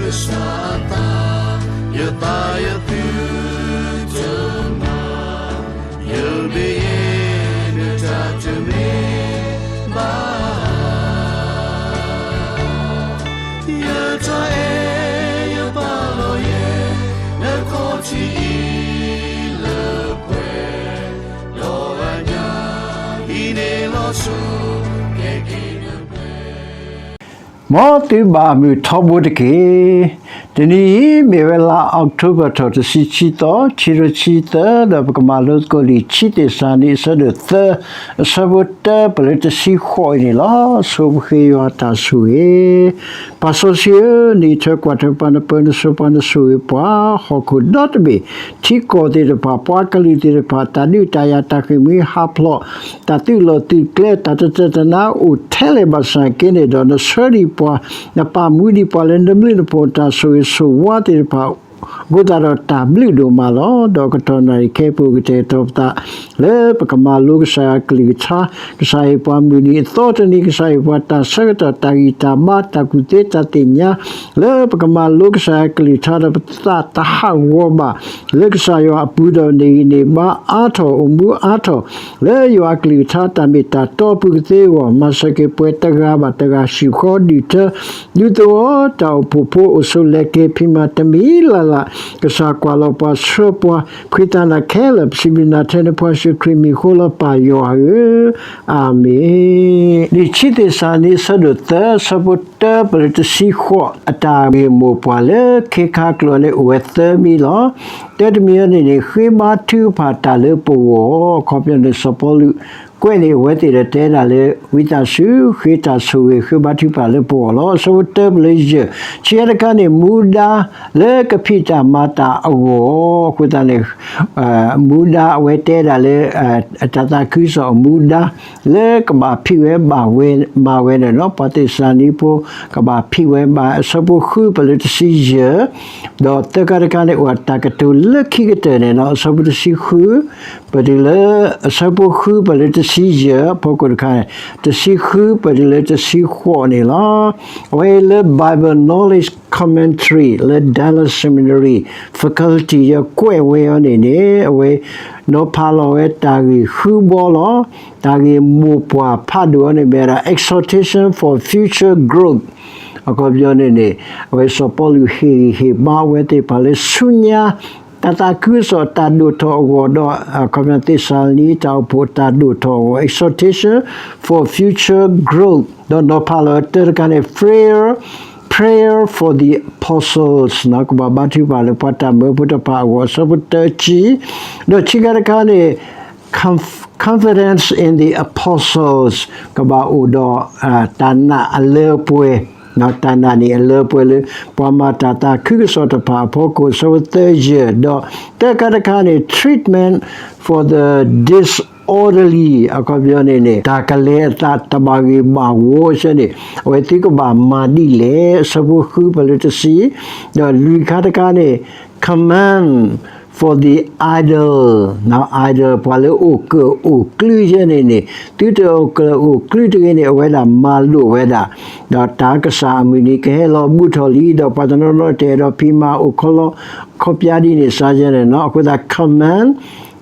ကစၢ်အသး, ယသးယသုတမၤ, ယမ့ၢ်ယဲနတၢ်တမ့ၢ် ဘၣ်, ယတၢ်အဲၣ်ယပာ်လီၤယဲ နခီၣ်ထံးအံၤလၢပှဲၤ, ဒီးအညၣ်အံၤန့ၣ်လီၤဆီ ကဲက့ၤနပှဲၤ မ်သုဘၣ်မုာ်ထီဘိတက့ၢ်. တနံၤအံၤ မ့ၢ်ဝဲလါအီးကထိဘၢၣ်ထီၣ်တဆံခံသီ, ခံကထိခံဆံသၢ, ဒီးပကမၤလိသကိးလံာ်ခံသ့းစၤလနံ အဆၢဒိၣ်သၢ, အဆၢဖိတၢပလၢတဆံဃိးအံၤန့ၣ်လီၤ. ဆိပဃ့ယွၤတၢ်ဆိၣ်ဂ့ၤ ပၢ်စီဆှံဧၢ, နအံးထွဲကွၢ်ထွဲပှၤ နပၢနဆှၢပှၤ နဆိၣ်ဂ့ၤပှၤ, ဟီၣ်ခိၣ်ဒီတဘ့ၣ်, ထံကီၢ်သ့ၣ်တဖၣ်, ပှၤကလုာ်သ့ၣ်တဖၣ်, တၢ်ဒုးတၢ်ယၤ တၢ်ဃ့ၢ်မှံဟးဖျိး, တၢ်သုးလီၢ်သုးကျဲ, တၢ်တတၢာ်တနါအိၣ်ထဲလဲၣ်ဘၣ်ဆၣ်က့န့ၣ်ဒီး နဆှၢဒံးပှၤ, နပာ်မူဒံးပှၤလၢနဘျုးနဖှိၣ် တၢ်ဆိၣ်ဂ့ၤဆိၣ်ဝါသ့ၣ်တဖၣ်, အဃိသတးဒီးတၢ်ဘျုးဒိၣ်မးလီၤ. ဒီးကတီၢ်နၣ်ရံၣ်ခဲအံၤပူၤ ကတဲာ်ကတီၤပသး လၢပကမၤလိကစၢ်ယွၤကလုၢ်ကထါ, ကစၢ်ဟ့ၣ်ပှၤမုၢ်နံၤအသီတနံၤ, ကစၢ်ဟ့ၣ်ပှၤတၢ်ဆၢကတီၢ်, တၢ်ဂံၢ်တၢ်ဘါ, တၢ်ကူၣ်သ့တၢ်သ့ၣ်ညါ, လၢပကမၤလိကစၢ်ယွၤကလုၢ်ကထါဒီး ပသးတဟးဂီၤဘၣ် လၢကစၢ်ယွၤအပူၤဒီး န့ၢ်ဂံၢ်န့ၢ်ဘါအါထီၣ်, အိၣ်မူအါထီၣ် လၢယွၤအကလုၢ်ကထါ တၢ်မ့ၢ်တၢ်တီအပူၤကသ့အဂီၢ်, မၤစၢၤက့ၤပှၤတဂၤဘၣ်တဂၤ ဆှုၣ်ဃီဒုၣ်ထၢ ဒူသဝီတၢ်အိၣ်ဖှိၣ်ဖိ အိၣ်ဆိးလဲၤက့ၤဖံးမၤတမံၤလၢ်လၢ်, ကစၢ်ကွၢ်လီၤပှၤဆှၢပှၤ, ဖှံသးနၤခဲလၢာ်, ပစံးဘျုးနၤထဲနဖိယ့ၣ်ၡူးခရံာ်မံၤအဃိလီၤ ပၢ်ယွၤဧၢ, အၤမ့ၣ်. လံာ်ခံသ့းစၤလနံ အဆၢဒိၣ်သၢ, အဆၢဖိတၢပလၢတဆံဃိး, အတၢ်ဂ့ၢ်မိၢ်ပှၢ်လၢခ့ခါကျိာ်န့ၣ် အိၣ်ဝဲသၢမံၤလီၤ. တၢတမံၤအံၤန့ၣ်န့ၣ် ဃ့ဘါထုကဖၣ်တၢ်လၢပဂီၢ်, အခီပညီန့ၣ် စီၤပီလူးကွဲးန့ၢ်အဝဲသ့ၣ်ဒီးတဲဒၣ်လၢ ဝံသးစူၤ ဃ့တၢ်ဆိၣ်ဂ့ၤ ဃ့ဘါထုကဖၣ်လၢပဂီၢ်လီၤ. အဆၢဖိတၢပလၢယဲၢ်, ခံခါတခါန့ၣ် မူဒါလၢကဖံးတၢ်မၤတၢ်အဂီၢ်, အဃိသတးန့ၣ် မူဒါအဝဲတဲဒၣ်လၢ တၢ်သးခုကစီၣ်အမူဒါ လၢကဘၣ်ဖံးဝဲဘၣ်ဝဲမၤဝဲန့ၣ်လီၤ. ပှၤသ့းစၤလနံဖိ ကဘၣ်ဖံးဝဲဘၣ် အဆၢဖိဃုပလၢတဆံယဲၢ်, ဒီးသၢခါတခါန့ၣ် အိၣ်တၢ်ကတိၤလၢခံကတၢၢ်န့ၣ်လီၤ. အဆၢဖိတဆံဃု ပတုၤလၢ အဆၢဖိဃုပလၢတဆံယဲၢ် အဖီခိၣ်တခါန့ၣ် တဆံဃုပတုၤလၢတဆံဃိးန့ၣ်လီၤ. အဝဲလၢ Bible Knowledge Commentary လၢ Dallas Seminary Faculty ယကွဲးဝဲအီၤန့ၣ်န့ၣ် အဝဲ နီၤဖးလီၤဝဲတၢ်ဂ့ၢ်ဃုဘီလီၤ. တၢ်ဂ့ၢ်မိၢ်ပှၢ်ဖးဒိၣ်အီၤန့ၣ်မ့ၢ်ဝဲဒၣ် exhortation for future growth အခီပညီန့ၣ်န့ၣ် အဝဲစီၤပီလူးဟ့ၣ်ဂံၢ်ဟ့ၣ်ဘါဝဲသ့ၣ်တဖၣ်လၢဆူညါ တၢ်သးခုကစီၣ်တၢ်ဒိၣ်ထီၣ်အဂီၢ်ဒီး အခီပညီသ့းစၤလနံတၢ်အိၣ်ဖှိၣ်တၢ်ဒိၣ်ထီၣ်အဂီၢ် exhortation for future growth ဒီးနီၤဖးလီၤတၢတခါန့ၣ် prayer, prayer for the apostles ကဘၣ်ဘါထုကဖၣ်လၢပှၤတၢ်မၢဖိတဖၣ်အဂီၢ် အဆၢဖိတၢဆံ, ဒီးခံခါတခါန့ၣ် conf- confidence in the apostles ကဘၣ်အိၣ်ဒီး တၢ်နာ်အလၢအပှဲၤ, တၢ်နာ်န့ၣ်အလၢအပှဲၤလၢ ပှၤမၤတၢ်သးခုကစီၣ်တဖၣ်အဖီခိၣ် အဆၢဖိသၢယဲၢ်, ဒီးသၢခါတခါန့ၣ် treatment for the disorderly အခီပညီန့ၣ်န့ၣ် တၢ်ကလဲၤအသးတဘၣ်ဂ့ၢ်ဘၣ်ဝီဆၢန့ၣ် အဝဲသ့ၣ်ကဘၣ်မၤဒ်လဲၣ် အဆၢဖိဃုပလၢတဆံ, ဒီးလွံၢ်ခါတခါန့ၣ် command for the idle, idle ပှၤလၢအိၣ်ကၢၣ်အိၣ်ကျူယဲန့ၣ်န့ၣ် သုတအိၣ်ကၢၣ်အိၣ်ကျူတဂ့ၤန့ၣ် အဝဲဒၣ်မၤလိာ်ဝဲဒၣ်, ဒီးတၢ်ကစၢ်အမုၢ်နံၤကဟဲလီၤဘူးထီၣ်လံ ဒီးပှၤတနီၤနီၤတအဲၣ်ဒိးဖံးမၤအိၣ်ခီလီခီပၠါဒ်န့ၣ်စါယဲန့ၣ်လီၤ. အဃိသတး command,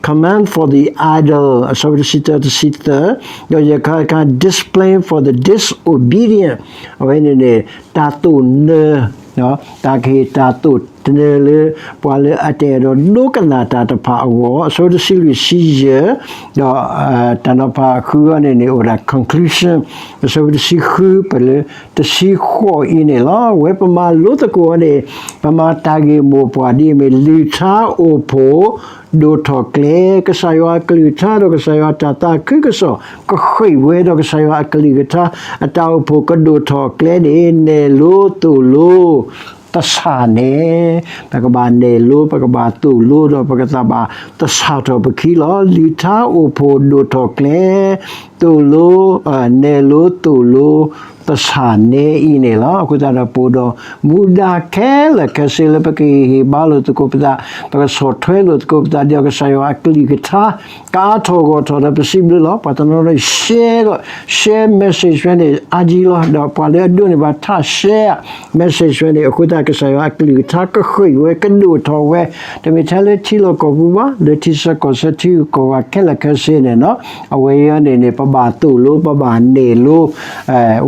command for the idle အဆၢဖိတဆံတၢ တဆံသၢ, ဒီးယဲၢ်ခါတခါ discipline for the disobedient အဝဲန့ၣ်န့ၣ် တၢ်သိၣ်နၢ တၢ်ကဟ့ၣ်တၢ်သိၣ်တနၢၤလၢ ပှၤလၢအတအဲၣ်ဒိးဒိကနၣ်တၢ်တဖၣ်အဂီၢ် အဆၢဖိတဆံလွံၢ် ဆံယဲၢ်, ဒီးတၢ်နီၤဖးဃုအီၤန့ၣ်န့ၣ် အိၣ်ဒၣ် conclusion အဆၢဖိတဆံဃု ပလၢတဆံဃိးအံၤန့ၣ်လီၤ. အဝဲပမၤလိသကိးအီၤန့ၣ် ပမၤတၢ်ဂ့ၢ်မိၢ်ပှၢ်ဒ်အမ့ၢ် လုၢ်ထါအိၣ်ဖှိၣ် ဒိၣ်ထီၣ်ကျဲ, ကစၢ်ယွၤအကလုၢ်ကထါဒီးကစၢ်ယွၤတၢ်သးခုကစီၣ် ကဃ့ၢ်ဝဲဒီးကစၢ်ယွၤအကလုၢ်ကထါ အတၢ်အိၣ်ဖှိၣ်ကဒိၣ်ထီၣ်ကျဲန့ၣ် နဲၣ်လိသိၣ်လိ သဆၣ်န့ၣ်, ပကဘၣ်နဲၣ်လိ ပကဘၣ်သိၣ်လိဒီး ပကဘၣ်သဆၣ်ထီၣ်ပခံလီၤ. လုၢ်ထါအိၣ်ဖှိၣ်ဒိၣ်ထီၣ်ကျဲ, သိၣ်လိ, နဲၣ်လိသိၣ်လိ, သ ပဆၣ်နဲအံၤန့ၣ်လီၤ. အဃိသတးဒီး ပအိၣ်ဒီးမူဒါခဲလၢာ်ခဲဆ့လၢပကဟ့ၣ်ဂံၢ်ဟ့ၣ်ဘါလိာ်သကိးပသး, ပကဆီၣ်ထွဲလိာ်သကိးပသး ဒီးကစၢ်ယွၤအကလုၢ်ကထါ ကအါထီၣ်ဂီၢ်ထီၣ်ဒီး ပစံးဘျုးလီၤ. ပှၤတနီၤနီၤ share ဒီး share message ဝဲန့ၣ် အါကံလီၤ. ဒီးပှၤလၢအဒိးန့ၢ်ဘၣ် ထ share message ဝဲန့ၣ် အဃိသတး ကစၢ်ယွၤအကလုၢ်ကထါကဃ့ၢ်ဝဲ ကဒိၣ်ထီၣ်ဝဲ, တမ့ၢ်ထဲလၢထံလီၢ်ကီၢ်ပူၤဘၣ်, လၢထံဆၢကီၢ်ဆၢ ထံဂုၤကီၢ်ဂၤခဲလၢာ်ခဲဆ့န့ၣ်လီၤ. အဝဲအံၤန့ၣ်န့ၣ် ပဘၣ်သိၣ်လိ ပဘၣ်နဲၣ်လိ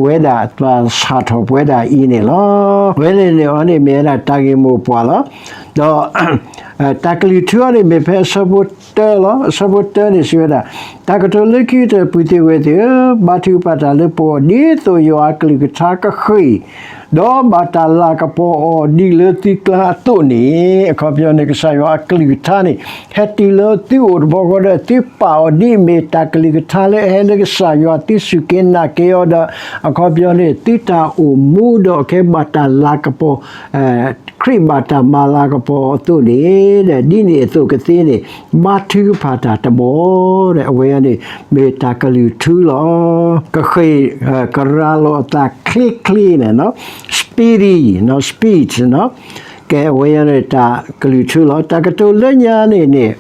ဝဲဒၣ်ပှၤစးထီၣ်ပဝဲဒၣ်အံၤန့ၣ်လီၤ. အဝဲန့ၣ်န့ၣ်အီၤန့ၣ် မ့ၢ်ဝဲဒၣ်တၢ်ဂ့ၢ်မိၢ်ပှၢ်လီၤ. ဒီး တၢ်ကလုၢ်ထူအီၤန့ၣ် မ့ၢ်ဖဲအဆၢဖိတၢလီၤ. အဆၢဖိတၢန့ၣ်စံးဝဲဒၣ်, တၢ်ကတိၤလၢခံကတၢၢ် ပုၢ်သ့ၣ်ဝဲၢ်သ့ၣ်ဧၢ, ဘါထုကဖၣ်တၢ်လၢပဂီၢ် ဒ်သိးယွၤအကလုၢ်ကထါကဃ့ၢ် ဒီးဘၣ်တၢ်လၤကပီၤအီၤဒ်လၢသုကျါအသိးန့ၣ်, အခီပညီန့ၣ် ကစၢ်ယွၤအကလုၢ်ကထါန့ၣ် ဟဲတုၤလၢသုအိၣ်တဘျီဃီဒီး သုပာ်အီၤဒ်အမ့ၢ်တၢ်ကလုၢ်ကထါလၢအဟဲလၢကစၢ်ယွၤ သုစူၢ်က့ၤနာ်က့ၤအီၤဒီး အခီပညီန့ၣ် သုတၢ်အိၣ်မူဒီးအကဲဘၣ်တၢ်လၤကပီၤ ခရံာ်ဘၣ်တၢ်မၤလၤကပီၤအသိးန့ၣ် ဒ်န့ၣ်အသိးကသ့န့ၣ် ဘါထုကဖၣ်တၢ်တဘီဒီး အဝဲန့ၣ် မ့ၢ်တၢ်ကလုၢ်ထူလီၤ. ကဃ့ၢ် ကရၤလီၤအသးချ့ချ့န့ၣ် speedy speed ကဲအဝဲန့ၣ် တၢ်ကလုၢ်ထူလီၤ. တၢ်ကတိၤလၢညါန့ၣ်န့ၣ်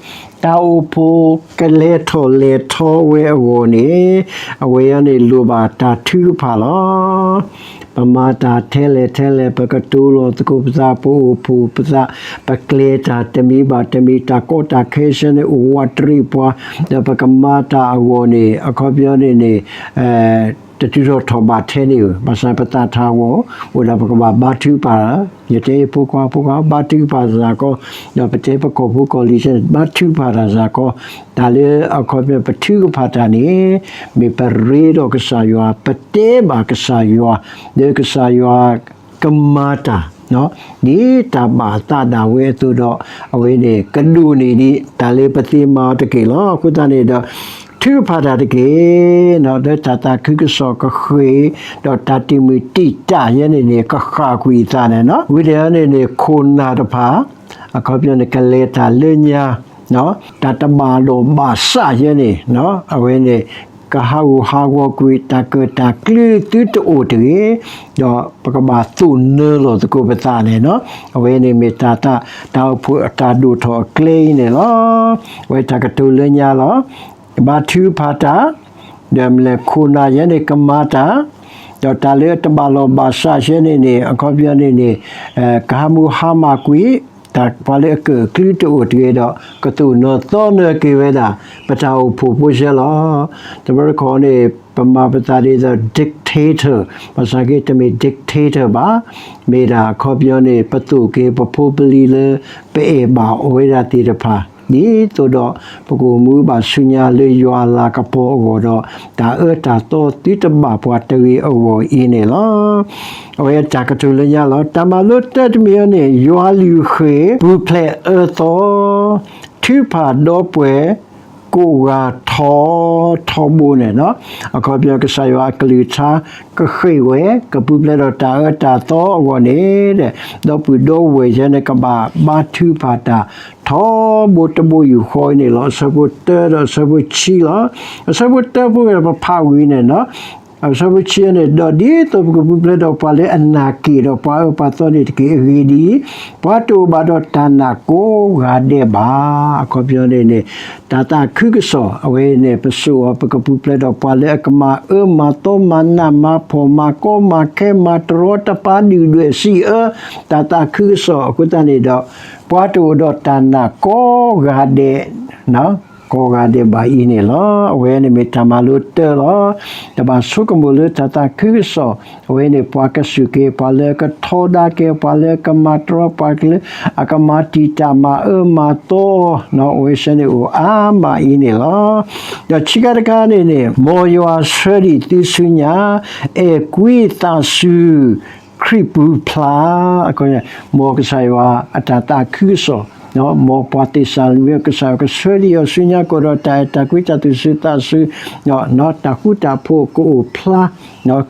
တၢ်အိၣ်ဖှိၣ်ကလဲၤထီၣ်လဲၤထီဝဲအဂီၢ်န့ၣ် အဝဲအံၤန့ၣ် လိၣ်ဘၣ်တၢ်ထုကဖၣ်လီၤ. ပမၤတၢ်ထဲလဲၣ်ထဲလဲၣ် ပကတိၤလီၤသကိးပသး ပအိၣ်ဖှိၣ်ပသး ပကျဲၤတၢ်တမံၤဘၣ်တမံၤ တၢ်ကီတၢ်ခဲဆ့န့ၣ် အိၣ်ဝးတရံးပှၤ ဒီးပကမၤတၢ်အဂီၢ်န့ၣ် အခီပညီန့ၣ်န့ၣ် တတုၤထီၣ်ထီၣ်ဘးထဲန့ၣ်ဧိၤ ဘၣ်ဆၣ်ပသးထးဂီၢ် အိၣ်ဒၣ်ပကဘၣ်ဘါထုကဖၣ် ယတဲဖိခွါ ဖိခွါ ဘါထုကဖၣ်တၢ်စ့ၢ်ကီး ဒီးပတဲပကီၢ်ဖိကီၢ်လံၤစ့ၢ်န့ၣ် ဘါထုကဖၣ်တၢ်စ့ၢ်ကီး တၢ်လၢအခီပညီပထုကဖၣ်တၢ်န့ၣ် မ့ၢ်ပရ့ဒီးကစၢ်ယွၤ ပတဲဘၣ်ကစၢ်ယွၤ လၢကစၢ်ယွၤကမၤတၢ် ဒ်တၢ်ဘၣ်အသးဒၣ်ဝဲအသိးဒီး အဝဲန့ၣ် ကဒိၣ်န့ၢ်ဒံးတၢ်လၢပသ့မၤအီၤတက့ၢ်လီၤ. အဃိသတးန့ၣ်ဒီး ထုကဖၣ်တၢ်တက့ၢ် လၢတၢ်သးခုကစီၣ်ကဃ့ၢ် ဒီးတၢ်တံာ်မုၢ်တံာ်တာ်ယဲန့ၣ်န့ၣ် ကဃၣ်ကွံာ်အသးန့ၣ်လီၤ. ဝံၤဒီးန့ၣ်န့ၣ် ခိၣ်နၢ်တဖၣ် အခီပညီန့ၣ် ကလဲၤတၢ်လၢညါ တၢ်တဘၣ်လိာ်ဘၣ်စးယဲန့ၣ် အဝဲန့ၣ် ကဟးဂူာ်ဟးဂီၤကွံာ် တၢ်ကၢၣ်တၢ်ကျူသုတအိၣ်တဂ့ၤ, ဒီးပကဘၣ်သိၣ်နၢလိာ်သကိးပသးန့ၣ်လီၤ. အဝဲန့ၣ်မ့ၢ်တၢ်သး တၢ်အိၣ်ဖှိၣ်အတၢ်ဒိၣ်ထီၣ်အကျဲအံၤန့ၣ်လီၤ. အဝဲတၢ်ကတိၤလၢညါလီၤ. ဘါထုကဖၣ်တၢ် ဒီးမ့ၢ်လဲၣ်ခိၣ်နၢ်ယဲန့ၣ် ကမၤတၢ်, ဒီးတၢ်လၢတဘၣ်လိာ်ဘၣ်စးယဲန့ၣ်န့ၣ် အခီပညီန့ၣ်န့ၣ် ကဟးမူဟါမၢ်ကွံာ် တၢ်ပှၤလၢအကၢၣ်အကျူတအိၣ်တဂ့ၤဒီး ကသိၣ်နီၢ်သီနၢၤက့ၤဝဲဒၣ် ပတၢ်အိၣ်ဖှိၣ်ဖိယဲလီၤ. တဘျီတခီၣ်န့ၣ် ပမၤပသးဒ်သိး dictator ဘၣ်ဆၣ်က့ တမ့ၢ် dictator ဘၣ်, မ့ၢ်ဒၣ်အခီပညီန့ၣ် ပသိၣ်က့ၤပဖိပလံၤလၢ ပအဲၣ်ဘၣ်အီၤဝဲဒၣ်သ့ၣ်တဖၣ် ဒ်သိးဒီး ပကအိၣ်မူဘၣ်ဆူညါလၢယွၤအလၤကပီၤအဂီၢ်ဒီး တၢ်အၢတၢ်သီသုတဘၣ်ပှၤတဂ့ၤအဂီၢ်အံၤန့ၣ်လီၤ. အဝဲတၢ်ကတိၤလၢညါလီၤ. တၢ်မၤလိတၢတမံၤအံၤန့ၣ် ယွၤအကလုၢ်ကထါ ပူၤဖျဲးအၢသီ ထုကဖၣ်ဒီပုၢ်ဝဲၢ် ကိးဂၤထီထီဘိန့ၣ်လီၤ. အခီပညီကစၢ်ယွၤအကလုၢ်ကထါ ကဃ့ၢ်ဝဲ ကပူၤဖျဲးဒီးတၢ်အၢတၢ်သီအဂီၢ်န့ၣ် ဒီပုၢ်ဝဲၢ်ယဲန့ၣ် ကဘၣ်ဘါထုကဖၣ်တၢ် ထီဘိတဘိယူၢ်ဃီအံၤန့ၣ်လီၤ. အဆၢဖိတၢဒီးအဆၢဖိခံလီၤ. အဆၢဖိတၢဖိဝဲပဖးဝံၤန့ၣ်လီၤ. အဆၢဖိခံန့ၣ် ဒီးဒ်သိးပကပူၤဖျဲးဒီးပှၤလၢအနာ်က့ၢ်ဒီးပှၤအၢပှၤသီန့ၣ်တက့ၢ်. အဂ့ၢ်ဒ်အံၤ, ပှၤတအိၣ်ဘၣ်ဒီးတၢ်နာ်ကိးဂၤဒဲးဘၣ်. အခီပညီန့ၣ်န့ၣ် တၢ်သးခုကစီၣ် အဝဲန့ၣ် ပစိာ်အီၤ ပကပူၤဖျဲးဒီးပှၤလၢအကမၤအၢမၤသီ မၤနးမၤဖှီၣ် မၤကီမၤခဲ မၤတရီတပါ ဒုၣ်ဒွဲၣ်စံးအၢ တၢ်သးခုကစီၣ်အဃိသတးန့ၣ်ဒီး ပှၤတအိၣ်ဒီးတၢ်နာ်ကိးဂၤဒဲး ကိးဂၤဒဲးဘၣ်အံၤန့ၣ်လီၤ. အဝဲန့ၣ်မ့ၢ်တၢ်မၤလိတၢလီၤ. တဘၣ်ဆိကမိၣ်လၢတၢ်သးခုကစီၣ် အဝဲန့ၣ် ပှၤကစူၢ်က့ၤ ပှၤလၢကထီဒါက့ၤ ပှၤလၢကမၤတရီ ပှၤလၢအကမၤတံာ်တာ်မၤအၢမၤသီ အဝဲစ့ၢ်န့ၣ်အိၣ်အါမးအံၤန့ၣ်လီၤ. ဒီးခံခါတခါန့ၣ်န့ၣ် မ်ယွၤဆှၢဒံးသုဆူညါ အဲၣ်ကွံသးစူၤ ခရံာ်ပူၤဖျါ မ်ကစၢ်ယွၤအတၢ်သးခုကစီၣ် မ်ပှၤသ့းစၤလနံ ကစၢ်ယွၤကဆှၢဒံးအီၤဆူညါ ကအိၣ်ဒီးတၢ်အဲၣ်တၢ်ကွံတၢ်သူၣ်စူၤသးစူၤ တၢ်ဃူတၢ်ဖိးကအိၣ်ဖျါ ခရံာ်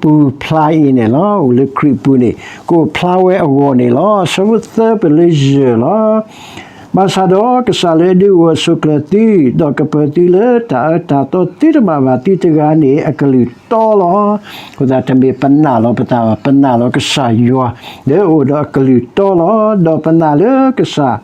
ပူၤဖျါအံၤန့ၣ်လီၤ. အိၣ်လၢခရံာ်ပူၤန့ၣ် ကအိၣ်ဖျါဝဲအဂီၢ်န့ၣ်လီၤ. အဆၢဖိသၢပလၢယဲၢ်လီၤ. ဘၣ်ဆၣ်ဒီးကစၢ်လၢအဒုးအိၣ်အဆိးကျၢၤသု, ဒီးကပၢၤသုလၢတၢ်အၢတၢ်သီသုတဘၣ်ဘၣ်, သုတဂၤန့ၣ်အကလုၢ်တီလီၤ. အဃိသတးတမ့ၢ်ပနာ်လီၤပသးဘၣ်, ပနာ်လီၤကစၢ်ယွၤ, လၢအအိၣ်ဒီးအကလုၢ်တီလီၤ. ဒီးပနာ်လၢကစၢ်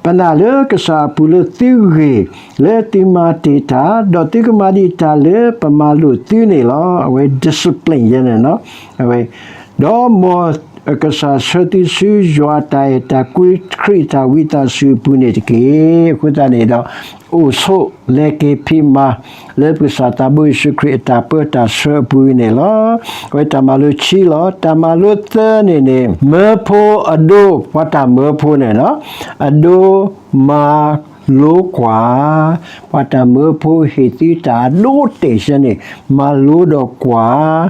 ပနာ်လၢကစၢ်အပူၤလၢသုဂ့ၤ, လၢသုမၤတ့ၢ်တၢ်, ဒီးသုကမၤဒံးတၢ်လၢပမၤလိာ်သုန့ၣ်လီၤ. အဝဲ discipline ယဲန့ၣ်, အဝဲ, ဒီးမ်ကစၢ်ဆှၢသုဆူယွၤအတၢ်အဲၣ်တၢ်ကွံ ခရံာ်အတၢ်ဝံသးစူၤအပူၤန့ၣ်တက့ၢ်. အဃိသတးန့ၣ်ဒီး အိၣ်ဆိးလဲၤက့ၤဖံးမၤ လၢပကစၢ်သးဘိယ့ၣ်ၡူးခရံာ်အတၢ်ပၢတၢ်ဆှၢအပူၤန့ၣ်လီၤ. အဝဲတၢ်မၤလိခံလီၤ. တၢ်မၤလိသၢန့ၣ်န့ၣ် မၢဖိအဒိ ပှၤတၢ်မၢဖိန့ၣ်, အဒိမၤလိကွၢ်, ပှၤတၢ်မၢဖိဟ့ၣ်သုတၢ်အဒိအတဲာ်ဆၢန့ၣ် မၤလိဒီးကွၢ်,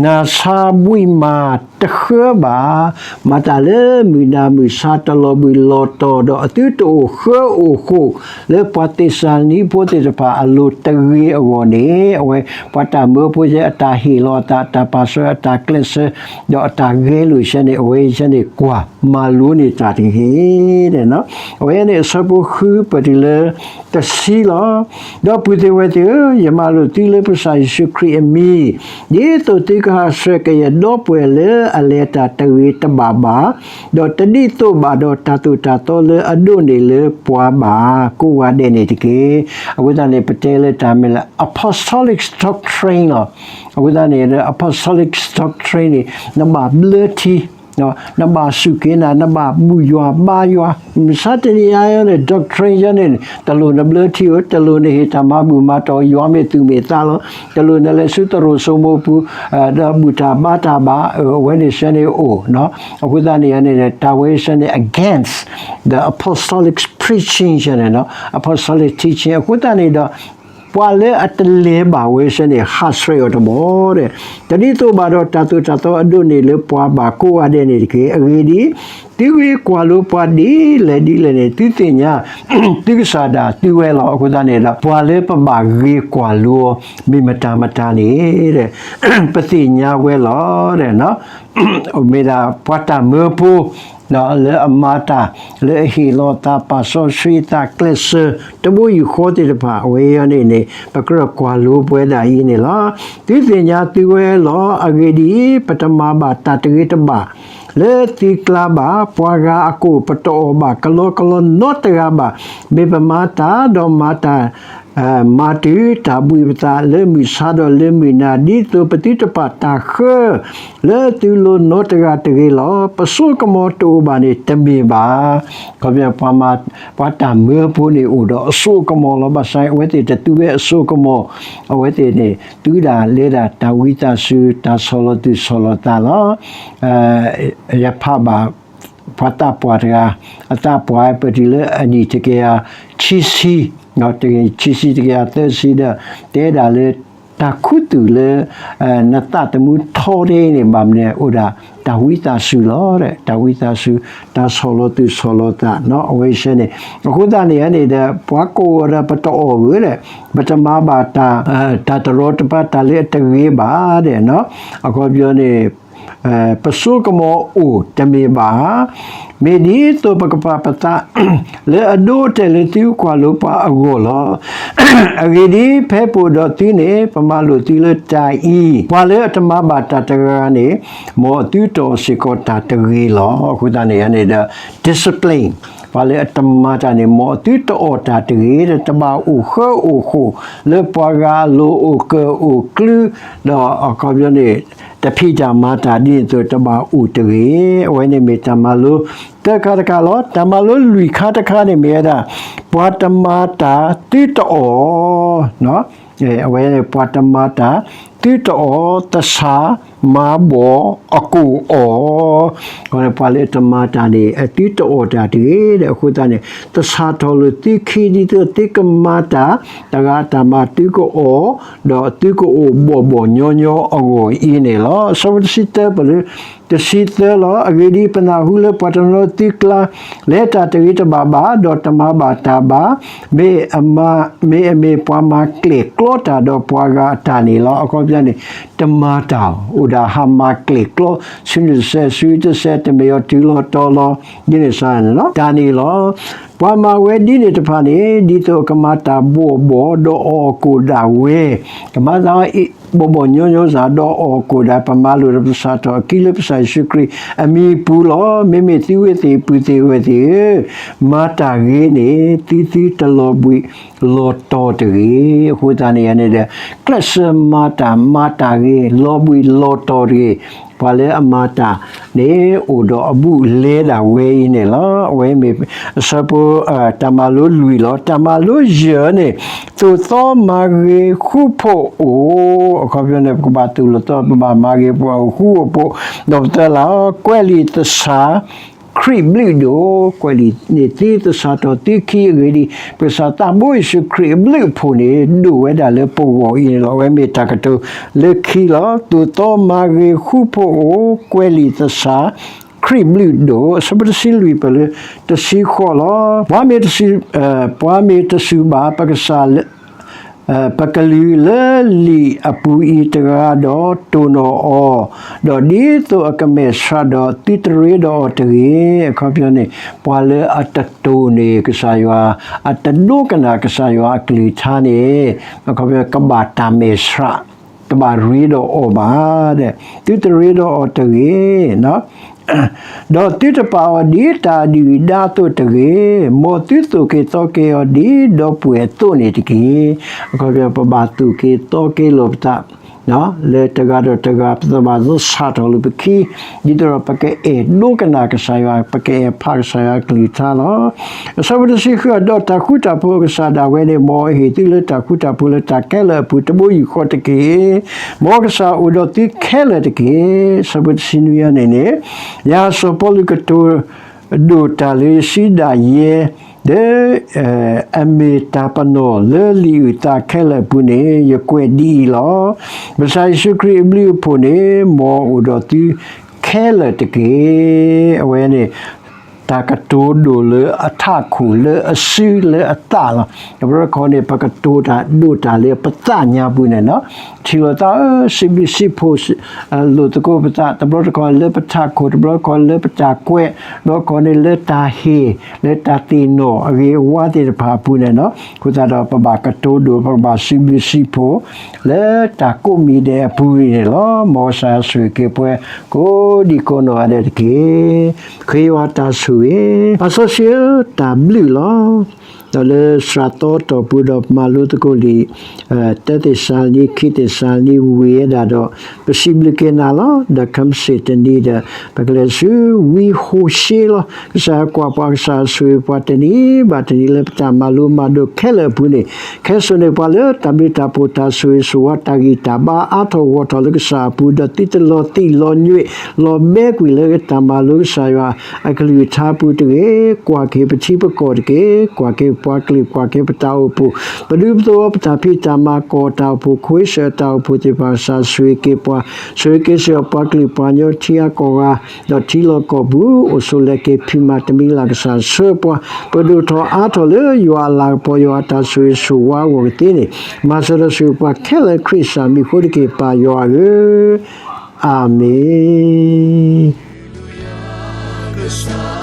နၢ်ဆါဘှံးမၤတဃၢဘၣ်, မၤတၢ်လၢမုၢ်နၤမုၢ်ဆါ တလီၤဘှံးလီၤတီၤဒီးအသုတအိၣ်ဃၢအိၣ်ဃိး လၢပှၤသ့းစၤလနံဖိသ့ၣ်တဖၣ်အလိၤတဂ့ၤအဂီၢ်န့ၣ်, အဝဲပှၤတၢ်မၢဖိယဲအတၢ်ဟ့ၣ်လီၤအသး အတၢ်ပာ်ဆၢအတၢ်ကျဲးစၢး ဒီးအတၢ်ဂဲၤလိာ်ဆၢန့ၣ် အဝဲဆၢန့ၣ်ကွၢ်မၤလိန့ၢ်တၢ်တဂ့ၤ. အဝဲန့ၣ်အဆၢဖိဃုပတုၤလၢတဆံလီၤ. ဒီပုၢ်သ့ၣ်ဝဲၢ်သ့ၣ်ဧၢ, ယမၤလိာ်သုလၢပကစၢ်ယ့ၣ်ၡူးခရံာ်အမံၤ, ဒ်သိးသုကဟးဆှဲးကယဲၢ်ဒီပုၢ်ဝဲၢ်လၢအလဲၤတၢ်တဂ့ၤတဘၣ်ဘၣ်, ဒီးတဒ်သိးဘၣ်ဒီးတၢ်သိၣ်တၢ်သီလၢအဒိးန့ၢ်လၢပှၤဘၣ်, ကိးဂၤဒဲးန့ၣ်တက့ၢ်. အဃိသတးန့ၣ် ပတဲလၢတၢ်မ့ၢ်လၢ apostolic doctrine လီၤ. အဃိသတးန့ၣ် apostolic doctrine န့ၣ် နဘၣ်ဘျၢထံ, နဘၣ်စူၢ်က့ၤနၤ, နဘၣ်ဘူၣ်ယွၤဘါယွၤ, မုၢ်ဆါတနံၤအံၤန့ၣ် doctrine ယဲန့ၣ် တလိၣ်နဘျၢထံဧိၤ, တလိၣ်နဟ့ၣ်တၢ်မၤဘူၣ်မၤတီၢ် ယွၤမ့ၢ်သူၣ်မ့ၢ်သးလီၤ, တလိၣ်နလဲၤဆူသရိာ်စိမိၤပူၤ ဒီးဘူၣ်တၢ်ဘါတၢ်ဘၣ်, အဝဲန့ၣ်ဆၢန့ၣ်အိၣ်, အဃိသတးန့ၣ်န့ၣ် တၢ်ဝဲဆၢန့ၣ် against the apostolic preaching ဆၢန့ၣ်, apostolic teaching အဃိသတးန့ၣ်ဒီး ပှၤလၢအတလဲၤဘၣ်ဝဲဆၢန့ၣ် ဟးဆှဲးအီၤတဘျီဒီး, တဒ်သိးဘၣ်ဒီးတၢ်သိၣ်တၢ်သီအဒိးန့ၢ်လၢပှၤဘၣ် ကိးဂၤဒဲးန့ၣ်တက့ၢ်. အဂ့ၢ်ဒ်အံၤ, သုဂ့ၤကွၢ်လိပှၤဒ်လဲၣ်ဒ်လဲၣ်န့ၣ် သုသ့ၣ်ညါ သုကစၢ်ဒၣ်သုဝဲလီၤ. အဃိသတးန့ၣ်ဒီး ပှၤလၢပဘၣ်ဂ့ၤကွၢ်လိ မ့ၢ်မတၤမတၤန့ၣ် ပသ့ၣ်ညါဝဲလီၤ. မ့ၢ်ဒၣ်ပှၤတၢ်မၢဖိ လၢအမၤတၢ် လၢအဟ့ၣ်လီၤသးပာ်စီဆှံသးကျဲးစၢး တဘိယူၢ်ဃီသ့ၣ်တဖၣ် အဝဲအံၤန့ၣ်န့ၣ် ပကြၢးကွၢ်လိပဝဲဒၣ်အံၤန့ၣ်လီၤ. သုသ့ၣ်ညါသုဝဲလီၤ. အဂ့ၢ်ဒ်အံၤ, ပတမၤဘၣ်တၢ်တဂ့ၤတဘၣ် လၢသုကျါဘၣ်. ပှၤဂၤအကိၣ်ပတအီၣ်ဘၣ်ကလီကလီနီတဂၤဘၣ်. မ့ၢ်ပမၤတၢ်ဒီးမၤတၢ် မၤတုၤတၢ်ဘှံးပသးလၢမုၢ်ဆါဒီးလၢမုၢ်နၤ ဒ်သိးပသုတပာ်တၢ်ဃၢ လၢသုလိၤနီတဂၤတဂ့ၤလီၤ. ပစိကမီၤတအိၣ်ဘၣ်န့ၣ်တမ့ၢ်ဘၣ်. ခီဖျိ ပှၤတၢ်မၢဖိန့ၣ်အိၣ်ဒီးအစိကမီၤလီၤ. ဘၣ်ဆၣ်အဝဲသ့ၣ်တသူဝဲအစိကမီၤ, အဝဲသ့ၣ်န့ၣ် သုဒၣ်လဲၤဒၣ်တၢ်ဝံသးစူၤ တၢ်ဆီၣ်လီၤသူၣ်ဆီၣ်လီၤသးလီၤ. ယဖးဘၣ် ပှၤသးပှၢ်တဂၤ အသးပှၢ်ပတုၤလၢအနံၣ်တကယၤခံဆံ, ခံဆံတကယၤသၢဆံဒီး တဲဒၣ်လၢ တၢ်ခူသူၣ်လၢ နသးသမူထီတ့ၢ်န့ၣ် ဘၣ်မနုၤ အိၣ်ဒၣ်တၢ်ဝံသးစူၤလီၤ. တၢ်ဝံသးစူၤ တၢ်ဆီၣ်လီၤသူၣ်ဆီၣ်လီၤသး အဝဲဆၢန့ၣ်. အဃိသတးန့ၣ်န့ၣ်ဒီး ပှၤကိးဂၤဒီးပတအီၣ်ဂ့ၤဒီး ပတမၤဘၣ်တၢ် တၢ်တရီတပါ တၢ်လၢအတဂ့ၤဘၣ်ဒီး အခီပညီန့ၣ် ပစိကမီၤအိၣ်တမ့ၢ်ဘၣ်. မ့ၢ်ဒ်သိးပကပာ်ပသး လၢအဒိအတဲာ်လၢသုကွၢ်လိပှၤအဂီၢ်လီၤ. အဂ့ၢ်ဒ်အံၤ, ဖဲပအိၣ်ဒီးသုန့ၣ် ပမၤလိာ်သုလၢတၢ်အံၤ, ပှၤလၢအတမၤဘၣ်တၢ်တဂၤဂၤန့ၣ် မ်အသုတအီၣ်စ့ၢ်ကီးတၢ်တဂ့ၤလီၤ. အဃိသတးန့ၣ်န့ၣ်ဒီး discipline ပှၤလၢအတမၤတၢ်န့ၣ် မ်အသုတအီၣ်တၢ်တဂ့ၤ, တဘၣ်အိၣ်ဃၢအိၣ်ဃိး လၢပှၤဂၤအလိၤအိၣ်ကၢၢ်အိၣ်ကျူ, ဒီးအခီပညီန့ၣ် တဖံးတၢ်မၤတၢ်ဒ်န့ၣ်အသိး တဘၣ်အိၣ်တဂ့ၤ. အဝဲန့ၣ်မ့ၢ်တၢ်မၤလိသၢခါတခါလီၤ. တၢ်မၤလိလွံၢ်ခါတခါန့ၣ်မ့ၢ်ဝဲဒၣ် ပှၤတမၤတၢ်သုတအီၣ် အဝဲပှၤတမၤတၢ်သုတအီၣ်, သဆၣ်မၤဘီၣ်အကိၣ်အီၣ်, ပှၤလၢတမၤတၢ်န့ၣ် သုတအီၣ်တၢ်တဂ့ၤဒီး အဃိသတးန့ၣ် သဆၣ်ထီၣ်လိာ်သုခံ ဒ်သိးသုကမၤတၢ် တဂၤအတၢ်မၤသုကအီၣ်, ဒီးသုကအိၣ်ဘီၣ်ဘီၣ်ညီညီအဂီၢ်အံၤန့ၣ်လီၤ. အဆၢဖိတဆံသၢ ပလၢ တဆံသၢလီၤ. အဂ့ၢ်ဒ်အံၤ, ပနၢ်ဟူလၢပှၤတနီၤလၢသုကျါ လဲၤတၢ်တဂ့ၤတဘၣ်ဘၣ်, ဒီးတမၤဘၣ်တၢ်ဘၣ်, မ့ၢ်အမ့ၢ် မ့ၢ်အမ့ၢ်ပှၤမၤကျဲၣ်ကျီတၢ်ဒီးပှၤဂၤအတၢ်န့ၣ်လီၤ. အခီပညီန့ၣ် တမၤတၢ်အိၣ်ဒၣ်ဟးမၤကျဲၣ်ကျီ ဆူနတစဲးဆူတစဲး တမ့ၢ်အီၤတုၤလီၤတီၤလီၤ ဒ်န့ၣ်စ့ၢ်န့ၣ်လီၤ. တၢ်န့ၣ်လီၤ. ပှၤမၤဝဲဒ်န့ၣ်တဖၣ်န့ၣ် ဒ်သိးအကမၤတၢ်ဘီၣ်ဘီၣ် ဒီးအီၣ်ကိၣ်ဒၣ်ဝဲ, ကမၤသးဘီၣ်ဘီၣ်ညီညီစ့ၢ် ဒီးအီၣ်ကိၣ်ဒၣ် ပမၤလိာ်ဒီးပသးထီၣ်အခံလၢပကစၢ်ယ့ၣ်ၡူးခရံာ်အမံၤအပူၤလီၤ. မ့မ့ၢ်သုဝဲသ့ၣ်ပုၢ်သ့ၣ်ဝဲၢ်သ့ၣ်ဧၢ, မၤတၢ်ဂ့ၤန့ၣ် သုသုတလီၤဘှံးလီၤတီၤတဂ့ၤ. အဃိသတးန့ၣ်န့ၣ်ဒီး ကျဲးစၢးမၤတၢ် မၤတၢ်ဂ့ၤ လီၤဘှံးလီၤတီၤတဂ့ၤ. ပှၤလၢအမၤတၢ်န့ၣ် အိၣ်ဒီးအဘူးအလဲဒၣ်ဝဲအံၤန့ၣ်လီၤ. အဝဲမ့ၢ် အဆၢဖိ တၢ်မၤလိလွံၢ်လီၤ. တၢ်မၤလိယဲၢ်န့ၣ် သိၣ်သီမၤဂ့ၤဃူဖိးအိၣ်, အခီပညီန့ၣ် ပကဘၣ်သိၣ်လိသီ ပဘၣ်မၤဂ့ၤပှၤအိၣ်ဃူအိၣ်ဖိး, ဒီးပသၢလၢ ကွဲးလံာ်သဆၣ် ခရံာ်ဘျုးဒိၣ်, ကွဲးလံာ်န့ၣ် သုသဆၣ်ထီၣ်သုခံအဂ့ၢ်ဒ်အံၤ, ပကစၢ်သးဘိယ့ၣ်ၡူးခရံာ်အဘျုးအဖှိၣ်န့ၣ် ဒိၣ်ဝဲဒၣ်လၢပဂီၢ်အံၤန့ၣ်လီၤ. အဝဲမ့ၢ်တၢ်ကတိၤလၢခံလီၤ. သိၣ်သီမၤဂ့ၤဃူဖိးအိၣ်, ကွဲးလံာ်သဆၣ် ခရံာ်ဘျုးဒိၣ်, အဆၢဖိတဆံလွံၢ်ပၢၢ်လၢ တဆံဃိးလီၤ. ပှၤမ့ၢ်တစူၢ်, ပှၤမ့ၢ်တစူၢ်ဘၣ် ပကစၢ် ပကလုၢ်လၢလံာ်အပူၤအံၤတဂၤဒီး တိၢ်နီၣ်အီၤ, ဒီးဒ်သိးအကမဲာ်ဆှးဒီး သုတရ့ဒီးအီၤတဂ့ၤ. အခီပညီန့ၣ် ပှၤလၢအတတိၢ်န့ၢ်ကစၢ်ယွၤ, အတဒိကနၣ်ကစၢ်ယွၤအကလုၢ်ကထါန့ၣ် အခီပညီ ကဘၣ်တၢ်မဲာ်ဆှး, တဘၣ်ရ့ဒီးအီၤဘၣ်, သုတရ့ဒီးအီၤတဂ့ၤ. ဒီးသုတပာ်အီၤဒ်တၢ်အဒုၣ်အဒါအသိးတဂ့ၤ, မ်သုသိၣ်က့ၤသီက့ၤအီၤဒ်ဒီပုၢ်ဝဲၢ်အသိးန့ၣ်တက့ၢ်. အခီပညီ ပဘၣ်သိၣ်က့ၤသီက့ၤလိာ်ပသး လၢတဂၤဒီးတဂၤ ပသဘၣ်သဆၣ်ထီၣ်လိာ်ပခံ, ဒ်သိးဒီးပကအဲၣ်ဒိကနၣ်ကစၢ်ယွၤ, ပကအဲၣ်ဖးကစၢ်ယွၤအကလုၢ်ကထါလီၤ. အဆၢဖိတဆံဃု, ဒီးတၢ်ဃူတၢ်ဖိးအကစၢ်ဒၣ်ဝဲန့ၣ် မ်အဟ့ၣ်သုလၢတၢ်ဃူတၢ်ဖိးလၢတၢ်ခဲလၢာ်အပူၤ တဘိယူၢ်ဃီတက့ၢ်. မ်ကစၢ်အိၣ်ဒီးသုခဲလၢာ်တက့ၢ်. အဆၢဖိတဆံနွံအံၤန့ၣ်န့ၣ် ယၤစီၤပီလူးကတိၤ ဒိၣ်တၢ်လၢယစံးဒၣ်ယဲ, ဒီး အမ့ၢ်တၢ်ပနီၣ်လၢလံာ်အုၣ်သးခဲလၢာ်အပူၤန့ၣ် ယကွဲးဒ်အံၤလီၤ. ကစၢ်ယ့ၣ်ၡူးခရံာ်အဘျုးအဖှိၣ်န့ၣ် မ်အအိၣ်ဒီးသုခဲလၢာ်တက့ၢ်. အဝဲန့ၣ် တၢ်ကတိၤဒိၣ်လၢအထးခိၣ်လၢအစုလၢအသးလီၤ. တဘျီတခီန့ၣ် ပကတိၤတၢ်ဒိၣ်တၢ်လၢပသးညါပူၤန့ၣ် ထံၣ်လိာ်သးဧၢ, စံးဘျုးစံးဖှိၣ် လိာ်သကိးပသး, တဘျီတခီလၢပထးခိၣ်, တဘျီတခီလၢပတၢ်ကွဲး, တဘျီတခီန့ၣ်လၢတၢ်ဟ့ၣ်, လၢတၢ်သ့ၣ်နီၣ်အဂ့ၤအဝါသ့ၣ်တဖၣ်အပူၤန့ၣ်လီၤ. အဃိသတးဒီး ပဘၣ်ကတိၤဒိၣ်, ပကဘၣ်စံးဘျုးစံးဖှိၣ် လၢတၢ်ကိးမံၤဒဲးအပူၤန့ၣ်လီၤ. မ်ကစၢ်ယွၤဆိၣ်ဂ့ၤက့ၤပှၤ ကိးဒံကိးနီၢ်ဂၤဒဲးတက့ၢ်. ခရံာ်ယွၤတၢ်ဆိၣ်ဂ့ၤ, ပၢ်စီဆှံဧၢ, တၢ်ဘျုးလီၤ. ဒီးလၢစှၤသီတီၢ်ပူၤဒီးပမၤလိသကိးလံာ် တၢသ့းစၤလနံ, ခံသ့းစၤလနံ ဝံၤဝဲဒၣ်ဒီး ပစံးဘျုးက့ၤနၤလီၤ. ဒီးခဲမုၢ်ဆ့ၣ်တနံၤဒီး ပကလဲၤဆူဝံဟိၤၡ့လီၤ. ကစၢ်ယွၤကွၢ်ပှၤ, ကစၢ်ယွၤဆိၣ်ဂ့ၤပှၤတနံၤဘၣ်တနံၤလၢပတၢ်မၤလိမၤဒိးခဲလၢာ်အပူၤန့ၣ်, ခဲစိာ်န့ၢ်ပှၤလၢတၢ်ဘျုးတၢ်ဖှိၣ်တၢ်ဆိၣ်ဂ့ၤဆိၣ်ဝါတၢ်ဂံၢ်တၢ်ဘါအါထီၣ်ဂီၢ်ထီၣ်လၢကစၢ်အပူၤ, ဒီးသုတလီၤသံးလီၤညွံး လီၤဘဲကွံာ်လၢတၢ်မၤလိကစၢ်ယွၤအကလုၢ်ကထါအပူၤတဂ့ၤ. ကွၢ်က့ၤပထံပကီၢ်တက့ၢ်. ကွၢ်က့ၤပှၤကလုာ်, ကွၢ်က့ၤပတၢ်အိၣ်ဖှိၣ်, ပဒူပသဝီပတၢ်ဖံးတၢ်မၤ ကီၢ်တၢ်အိၣ်ဖှိၣ်, ခိၣ်စၢၣ်တၢ်အိၣ်ဖှိၣ်သ့ၣ်တဖၣ် ကစၢ်ဆိၣ်ဂ့ၤက့ၤပှၤ, ဆိၣ်ဂ့ၤက့ၤစ့ၢ်ကီးပှၤကလုာ်ပှၤကညီထံအါကီၢ်ဂၤ ဒီးထံလီၢ်ကီၢ်ပူၤ အိၣ်ဆိးလဲၤက့ၤဖံးမၤတမံၤလၢ် ကစၢ်ဆှၢပှၤ, ပဒိၣ်ထီၣ်အါထီၣ်လၢယွၤအလၤကပီၤ ယွၤအတၢ်ဆိၣ်ဂ့ၤဆိၣ်ဝါအဂီၢ်ကသ့န့ၣ်, မၤစၢၤဒီးဆိၣ်ဂ့ၤပှၤခဲလၢာ်ခရံာ်စၢ်မံၤအဃိတက့ၢ် ပၢ်ယွၤဧၢ, အၤမ့ၣ်.